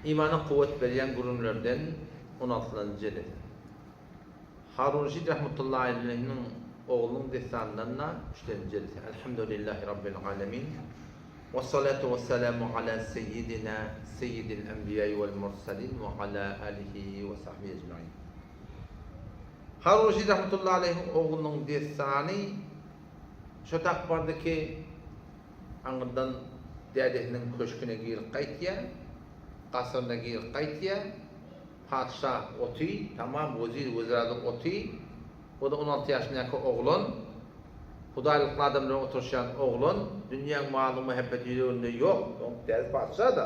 Imana kuwwat berýän gürrüňlerden on altynjy jelese. Harun Reşit rahmetullahi aleýhiniň oglunyň dessanyndan-da üçlenji jelese. Elhamdülillahi Rabbil alemin. Wessalatu wessalamu ala seýýidina seýýidil enbiýai wel mursalin we ala alihi we sahbihi ejmain. Harun Reşit rahmetullahi aleýhiň oglunyň dessany şo tak bardy ki, aňyrdan dädesiniň köşgüne girip gaýtýar, gasyryna girip gaýtýar. Patyşa oty, tamam wezir-weziradyň oty, o-da 16 ýaşyndaky oglan, hudaýlykly adam bilen oturyşýan oglan, dünýäň malynyň mähebbeti ýüreginde ýok, oň dädesi patyşa-da.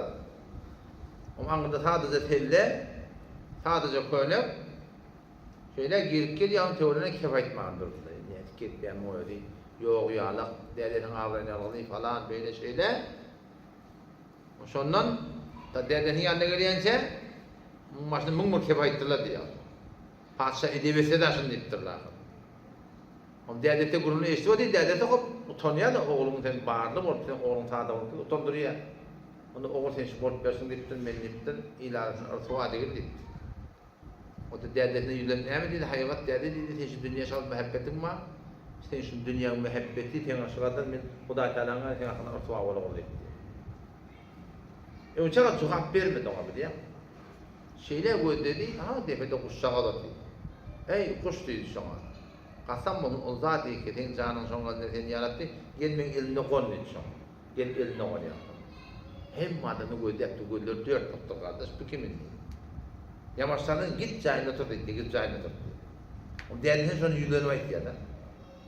Oň aňyrda sadaja selle, sadaja köýnek, şeýle girip gelýär, oň töweregine kep aýtmaga durdy. Nädip gelipýär muň özi, ýogy ýalak, dädesiniň abraýyny algyny falan, beýle-şeýle. Şondan ta dädesiniň ýanyna gelýänçä, muň başyna 1001 kep aýtdylar diýýär. Patyşa edep etse daşyny diýipdirler ahyr. Oň dädesi gürrüňini eşidip otyr, dädesi hop utanýar-da, ogluň sen barly bolup, sen ogluň sada bolup diýip utandyrýar. Onda ogul sen şu bolup bersiň diýipdir, men diýipdir, il arasynda ryswa degil diýipdir. O-da dädesine ýüzlenip näme diýdi, Haýygat däde diýdi, sen şu dünýä şalyk mähebbetiň bar, sen şu dünýäň mähebbeti seň aşygadyr, men Hudaý Tagalaň ýanynda seň hakyňda ryswa bolagyn diýipdir. Öňçä jogap bermedi oňa bilýäň. Şeýle gözledi, ha depede guşjagaz otyr. Eý, guş diýdi şoňa. Kasam bolsun ol zat ki, seň janyň şoň elinde seni ýaratdy, gel meň elimde gon diýdi şoňa. Gelip elinde gonýar. Hemme adamy gözläpdi, gözleri dört bolupdyr gardaş, bu kim indi? Ýamaşsadan git jaýynda otur diýdi, git jaýynda otur diýdi. Ol dädesine şony ýüzlenip aýtýar-da.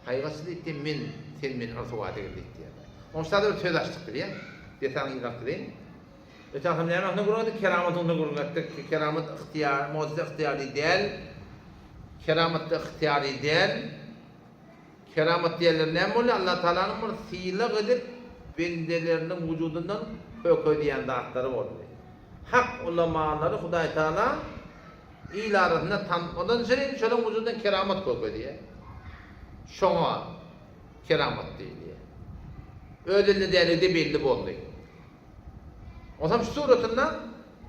Haýgaçy diýdi, men, sen meni yrsuwa edegil diýdi. Oň şada bir söz açdyk bilýäň. Desanyň yzyny alyp gideýin. Öten agşam näme hakynda gürrüň etdik? Keramat hakynda gürrüň etdik. Keramat ygtyýar, mojize ygtyýarly däl. Keramat-da ygtyýarly däl. Keramat diýenler näme bolýar? Allah Tagalanyň bir sylag edip bendeleriniň wujudyndan kökezýän zatlary boldy. Hak ulamalary Hudaý Tagala il arasynda tanatmadan şirin şolaň wujudyndan keramat kökezýär. Şoňa keramat diýilýär. Öz elinde däligi-de belli boldy. Onsoň şu suratynda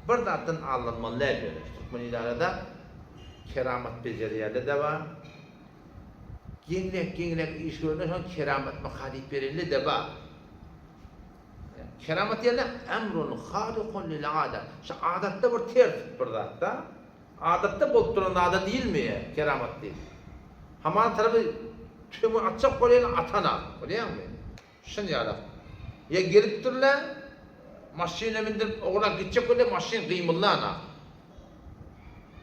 bir zatdan aldanmaly däl ýöne. Şu türkmen il arada keramat bejerýärler-de bar. Geňrek-geňrek iş görende şoň keramatmyka diýip berende-de bar. Keramat diýende emrun harikun lil ada. Şu adatda bir ters bir zat-da. Adatda bolup duran zada diýilmeýär keramat diýip. Hamana tarapy tüpeňi atjak bolýan atana, bilýäňmi? Şun ýalak. Ýa gelipdirler, maşyna mindirip ogurlap gitjek bolýar, maşyn gymyldanok.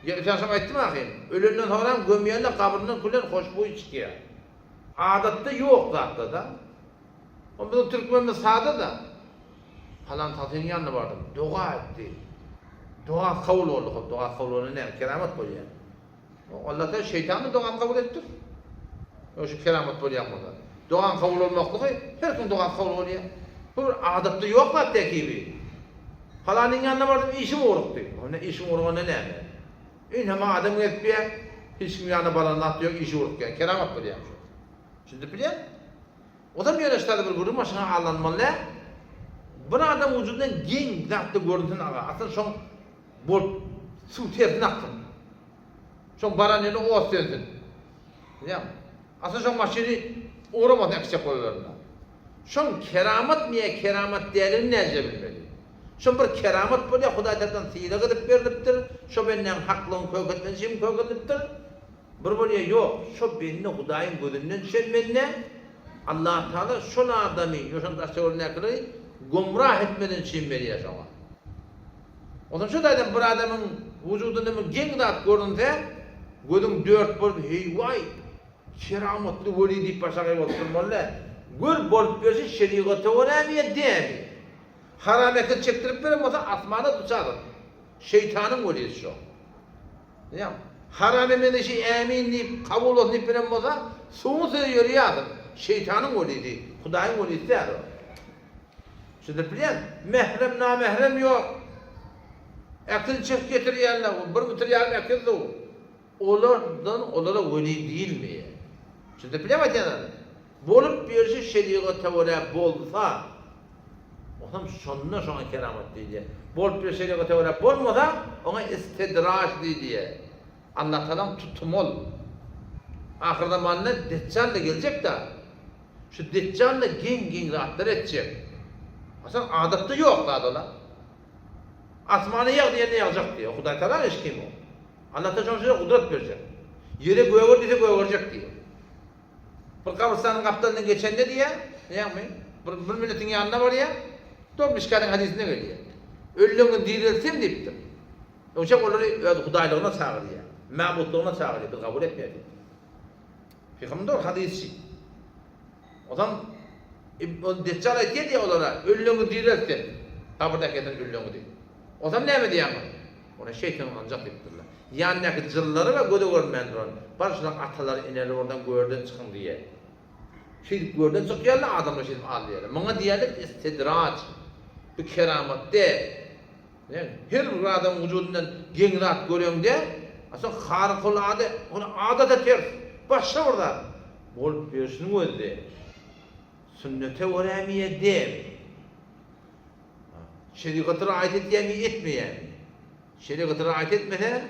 Ýa öten agşam aýtdym ahyryn, ölenden soňram gömýänler gabryndan külen hoşboý çykýar. Adatda ýok zatlar-da. O biziň türkmenimiz sada-da. Palan tatynyň ýanyna bardym, doga etdi. Dogasy kabul boldy, hop, dogasy kabul bolanda näme, keramat bolýar. Alla-da şeýtanyň dogany kabul edipdir. Ýa şu keramat bolýan bolsa. Dogaň kabul bolmaklygy her kim dogasy kabul bolýar. Bu bir adatda ýok zat tekibi. Palanyň ýanyna bardym işim ugrukdy. Onda işiň ugruganda näme? Ynha maňa adam gezip ýa, hiç kim ýanyna baran zat ýok, işi ugrukýan. Keramat bolýar şu. Düşündip bilýän? Ozam ýöne ştada bir gürrüň bar şuňa aldanmaly däl. Bir adam wujudyndan geň zatda görünsin aga. Asyl şoň bolup suw tersine aksyn. Şoň baran ýerine ot sönsün. Bilýäňmi? Asyl şoň maşyny ugramasyn äkitjek bolanlarynda. Şoň keramatmy ýa keramat däldigini näce bilmeli? Şo bir keramat bolýar, Hudaý tarapdan sylag edip berlipdir, şo bendäň haklygyny kök etmesi üçin kök edilipdir. Bir bolýar, ýok, şo bende Hudaýyň gözünden düşen bende, Allatagala şol adamy, ýa şonuň daş-töweregindäkileri gomrah etmeden üçin berýär şoňa. Onsoň şu taýdan bir adamyň wujudynda bir geň zat görünse, gözüň dört bolup, heý-waý, keramatly weli diýip başagaý bolup durmaly däl. Gör, bolup berşi şerigata görämi ýa dämi? Haram ekil çekdirip beren bolsa asmana duçar ol. Şeýtanyň welisi şo. Bilýäňmi? Haram emen işi ämin diýip, kabul bolsun diýip beren bolsa, suwuň sözi ýörýärdir. Şeýtanyň welisi, Hudaýyň welisi däl o. Düşündirip bilýän? Mährem, namährem ýok. Äkil çek getirýärler, bir mütür ýarym äkil suw. Olardan olara weli diýilmeýär. Düşündirip bilýärmi aýtýan zadym? Bolup berşi şerigata görä bolsa. Onam şonda şoňa keramat diýilýär. Bolup bir şerigata görä bolmasa, oňa istidraj diýilýär. Allatagalaň tutumy ol. Ahyrzamanda Deçjal-da geljek-dä. Şu Deçjal-da geň-geň zatlar etjek. Aslynda adatda ýok zat ol-a. Asmana ýag diýende ýagjak diýýär. Hudaýtagalaň işi kim o? Allatagala şonuň üçin gudrat berjek. Ýere göger diýse gögerjek diýýär. Bir gabrystanyň gapdalyndan geçende diýýär, ýagny bir bir milletiň ýanyna barýar. Dogry Mişkatyň hadysynda gelýär. Ölüleňi direltsem diýipdir. Öňçä olary öz hudaýlygyna çagyrýar, mabutlygyna çagyrýar, biz kabul etmeýäris diýipdir. Pygamber dogry hadysçy. Onsoň ol Deçjal aýtýar diýýär olara, ölüleňi direltsem, gabyrdaky ýatan ölüleňi diýip. Onsoň näme diýýäňiz? Ony şeýtan ancak diýipdirler. Ýanyndaky jynlary we göze görünmän duran, bar şulaň atalary, eneleri oradan görden çykyň diýýär. Şeýdip görden çykýarlar, adamlar şeýdip aldaýarlar. Muňa diýýärler istidraj. Bu keramat däl. Her bir adamyň wujudyndan geň zat göreňde, aslynda harykul ade, ony adata ters, başga bir zat bolup berşiniň özi sünnete görämi ýa dälmi? Şerigata raýat edýärmi, etmeýärmi? Şerigata raýat etmese,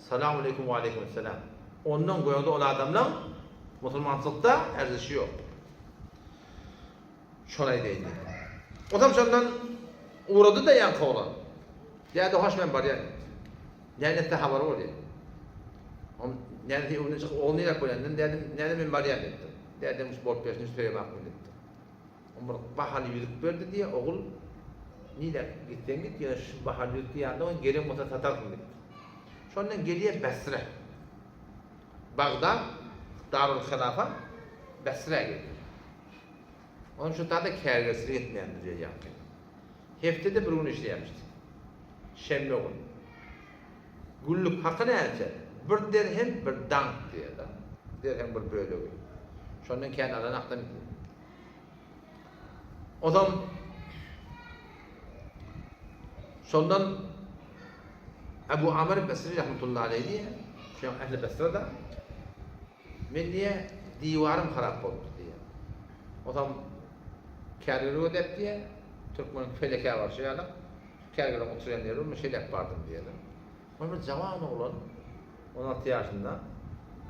Salam aleýkum we aleýkum esselam. Ondan göňde ol adamlaň musulmançylykda erzişi ýok. Şony aýdaýyn diýdim. Otam şondan ugrady-da ýaňky oglan. Däde hoş men barýan diýdi. Nänesi habary bolýar. Om nänesi öňünden çykyp ogul niräk bolýan diýdim. Dädem näde men barýan diýipdir. Dädem şu bolup bersin şu söýem akmy diýipdir. Om bir bahaly ýüzük berdi diýýär. Ogul niräk gitseň git ýöne şu bahaly ýüzükdi ýanyňda goý gerek bolsa satarsyň diýipdir. Şondan gelýär Besre. Bagdat Darul Hilafa Besrä gelýär. Onuň şu tada kärgerçilik etmeýändir diýýär ýaňky. Hepdede bir gün işleýärmişdi. Şenbe gün. Günlük haky näçe? Bir derhem bir dank diýýär-de. Derhem bir bölegi. Şondan kän alan akdan diýýär. Ozam şondan Ebu Amr Besri rahmetullahi aleyh diýýär. Şu ähli Besrada Men diýýär, diwarym harap bolupdy diýýär. Onsoň kärgir gözläp diýýär, türkmeniň pelekä barşy ýaly, kärgiriň oturýan ýeri bar, men şeýläk bardym diýýär. Ol bir jawan oglan, 16 ýaşynda,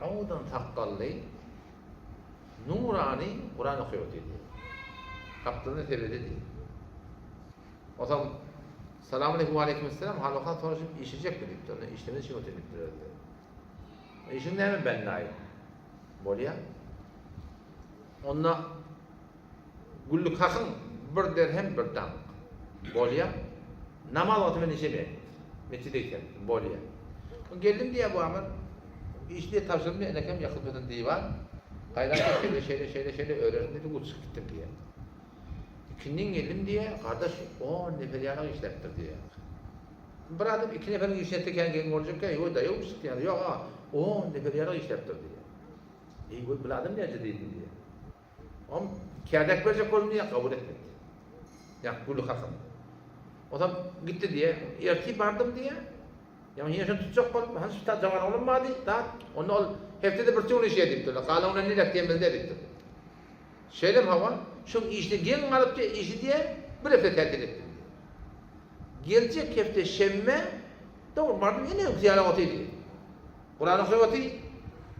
owadan sakgally, nurany Kuran okaýar otyr diýýär. Gapdalynda sebedi diýýär. Onsoň Salam aleýkum, waleýkim esselam, hal-ahwal soraşyp işlejekmi diýipdir. Onda işlemez üçin otyr diýipdir özleri. Işiň näme bennaýy? Bolýa. Onda günlük hakyň bir derhem bir dank. Bolýa. Namaz wagty men işemeýän. Metjide gitsem. Bolýa. Geldim diýýär bu amir. Işni diýip tabşyrym diýýär. Enekem ýakyn diwan. Gaýrat et şeýle şeýle şeýle şeýle öwrendim diýip uçup gitdim diýýär. Ikindin geldim diýýär. Gardaş 10 nefer ýaly işläpdir diýýär. Bir adam iki neferiň işini etse kän geň boljakka, ýo daýaw çykýar, ýok a, on nefer ýaly işläpdir diýýär. Eý goý bul adam näçe diýdim diýýär. Om kädek berjek boldum diýýär, kabul etmedi. Ýa güli kakam. Onsoň gitdi diýýär, ertir bardym diýýär. Ýa ýene şony tutjak bolup, hany şu jawan oglan bardy, zat, onda ol hepdede bir gün işleýär diýipdirler. Galan güni nirek diýmeli diýipdir. Şeýlemi hawa, şoň işine geň galyp diýýär, işi diýýär, bir hepde tätil etdim diýýär. Geljek hepde şenbe, dogry bardym ýene öňküsi ýaly otydy. Kuran okap oty.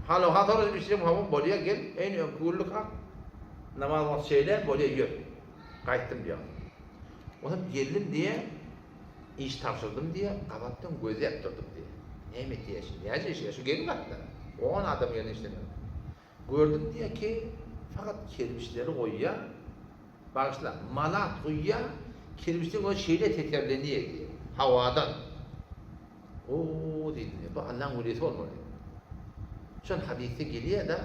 Hal-ahwal soraşyp işlerim hawa bolýa gel, eýni öňki günlük hak. Namaz wagty şeýle bolýa ýör. Gaýtdym diýýär. Onsoň geldim diýýär, iş tabşyrdym diýýär, gabatdan gözläp durdum diýýär. Näme etýär şi, näce işleýär, şu geň zatda. On adam ýerine işlemeli. Gördüm diýýär ki, fakat kerpiçleri goýýar, bagyşla, malat guýýar, kerpiçleň özi şeýle teterlenýär diýýär, hawadan. O-o diýdim diýýär, bu Allaň welisi bolmaly diýdim. Şol hadysda gelýär-de,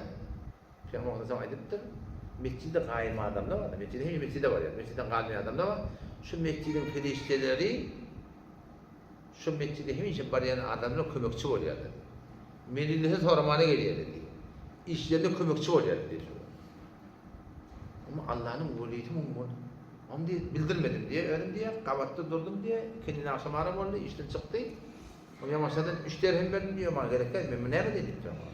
Pygamber sallallahu aleyhi ve sellem aýdypdyr, metjide gaýym adamlar bar, metjide hemişe metjide barýar, metjiden galmaýan adamlar bar. Şu metjidiň perişdeleri Şu metjide hemişe barýan adamlar kömekçi bolýarlar. Mejlise soramana gelýärler diýýär. Işlerinde kömekçi bolýarlar diýýär şolar. Amma Allanyň welisi muň bol. Ony diýip bildirmedim diýýär, özüm diýýär, gabatda durdum diýýär, ikindini agşam ara boldy, işden çykdy. Oňa ýamaşadan üç derhem berdim diýýär, maňa gerek däl, men muny näme edeýin diýipdir oňa.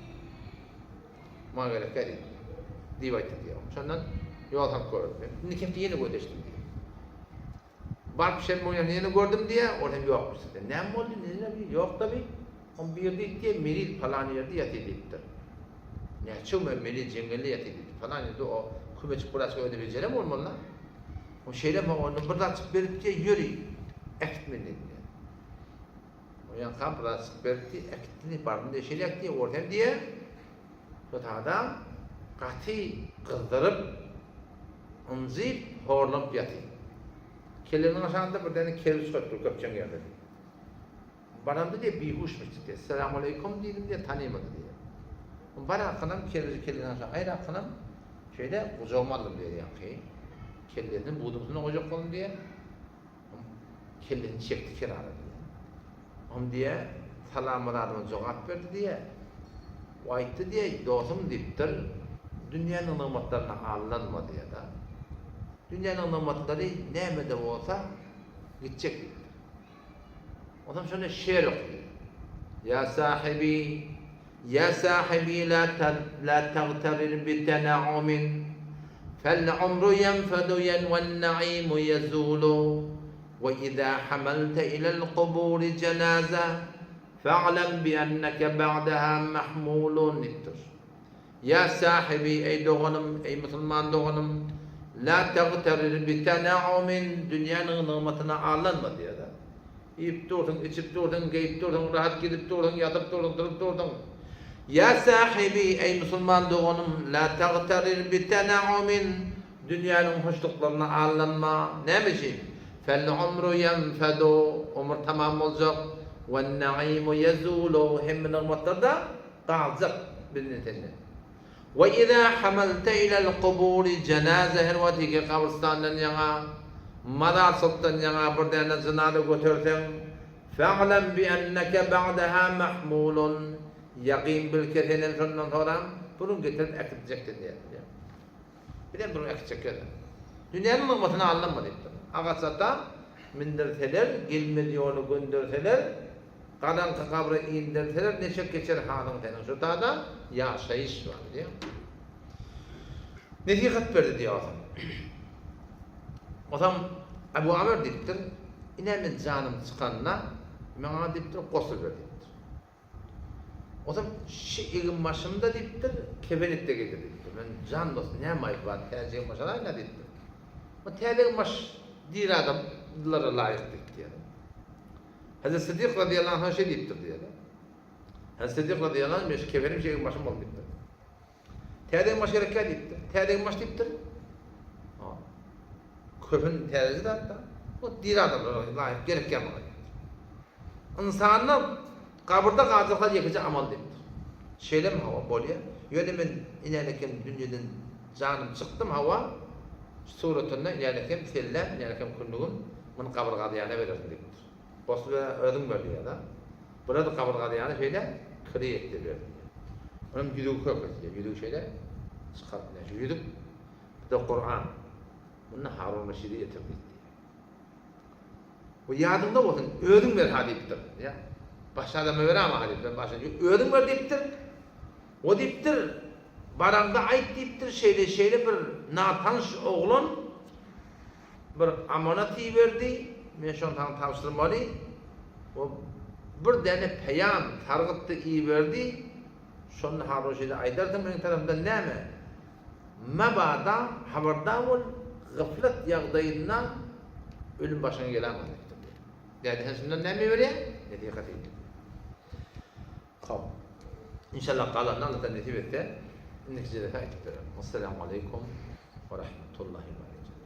Maňa gerek däl diýip. Diýip aýtdy diýýär. Şondan ýol salyp gördüm. Indiki hepde ýene gözleşdim diýýär. Baryp şenbe güni ýene gördüm diýýär, ol hem ýokmuş diýipdir. Näme boldy, nirede bi, ýok-da bi. Oň biri diýip diýýär, Melil palan ýerde ýatyr diýipdir. Näçe gün bäri Melil jeňňelde ýatyr diýipdir. Palan ýerde o kömeçik birazçyk öýde bejerem bolmaly-la. Oň şeýle maňa ondan bir zatjyk berip diýýär, ýöri, äkit meni diýipdir. O ýaňkam bir zatjyk berip diýýär, äkitdi diýip, bardym diýýär, şeýle äkitdi, ol hem diýýär, şo tada gaty gyzdyryp, ynjyp, horlanyp ýatyr. Kellesiniň aşagynda bir däne kerpiç goýup dur köpçeň ýerde diýip. Baramda diýip bihuşmyş diýip. Essalamualeýkum diýdim diýip tanymady diýip. Barankanam kerpiji kellesiniň aşagyna aýrankanam şeýle gujagyma aldym diýýär ýaňky. Kellesini buduň üstüne goýjak boldum diýýär. Kellesini çekdi kenara diýýär. Oň diýýär, salama zadyma jogap berdi diýýär. O aýtdy diýýär, dostum diýipdir, dünýäniň nygmatlaryna aldanma diýýär-de. Dünýäniň nygmatlary näme-de bolsa gitjek diýipdir. Onsoň şonda şeýr okaýar. Ýa sahibi, ýa sahibi la la tagtarir bi tenaumin fel umru ýenfedu wen naimu ýezulu we iza hamalte ilel kuburi jenaza fa'lem bi enneke ba'daha mahmulun diýipdir. Ýa sahibi, eý doganym, eý musulman doganym, la tagtarir bi tenaumin, dünýäniň nygmatyna aldanma diýýär. Iýip dursuň, içip dursuň, geýip dursuň, rahat gidip dursuň, ýatyp dursuň, turup dursuň. Ýa sahibi, eý musulman doganym, la tagtarir bi tenaumin, dünýäniň hoşluklaryna aldanma. Näme üçin? Fel umru ýenfedu, ömür tamam boljak, wen naimu ýezulu, hemme nygmatlar-da galjak bizden senden. We iza hamalte ilel kuburi jenaze her wagt ýeke gabrystandan ýaňa, mazarçylykdan ýaňa bir däne jynaza göterseň, fa'lem bi enneke ba'daha mahmulun, ýakyn bil ki senem şondan soram bir gün getirip äkidjekdir diýýär. Bizem bir gün äkitjek ýöne. Dünýäniň nygmatyna aldanma diýipdir. Agaç ata mindirseler, gelmez ýola gönderseler, garaňky gabra inderseler neçek geçer halyň seniň. Şu tada ýaşaýyş bar diýýär. Nesihat berdi diýýär otam. Otam Abu Amr diýipdir, ine men janym çykanda maňa diýipdir gosul ber diýipdir. Onsoň şi eginbaşymda diýipdir, kefen et-de getir diýipdir. Men jan dostum, näme aýyp bar, täze eginbaş alaýyn-a diýipdir. O täze eginbaş diri adamlara laýyk diýipdir. Hezreti Siddik razyýallahu anh şeý diýipdir diýýär. Hezreti Siddik razyýallahu anh men şu kefenim şu eginbaşym boldy diýipdir. Täze eginbaş gerekkä diýipdir. Täze eginbaş diýipdir. Köpen täzeje zat-da. O diri adamlara laýyk gerekýär maňa diýipdir. Ynsanda gabyrda galjaklar ýekeje amal diýipdir. Şeýlemi hawa, bolýa. Ýöne men inänekem dünýeden janym çykdym hawa, şu suratynda inänekem selläm, inänekem kündügim muny gabyr gazýana berersiň diýipdir. Gosly özüň ber diýýär-de. Bular gabyr gazýany şeýle kiri etdi berdi diýýär. Onuň ýüzügi kökesi diýýär. Ýüzügi şeýle çykaryp ine şu ýüzük bu-da Kuran. Muny Harun Reşide ýetir diýdi. Bu ýadyňda bolsun, özüň ber ha diýipdir. Ýa başga adama berama ha diýipdir. Başga özüň ber diýipdir. O diýipdir, baraňda aýt diýipdir, şeýle şeýle bir natanyş oglan bir amanat iberdi, men şony saňa tabşyrmaly. O bir däne peýam, sargytdy iberdi. Şony Harun Reşide aýdarsyň meniň tarapymdan näme? Mabada habardar bol, gyflat ýagdaýynda ölüm başyňa geläýmez diýipdir. Däde sen şundan näme berýäň? Nesihat edýär. Hop. Inşallah galanyny Allah nesip etse, indiki jelese aýdyp bererin. Assalamu aleýkum we rahmetullahi we berekatuh.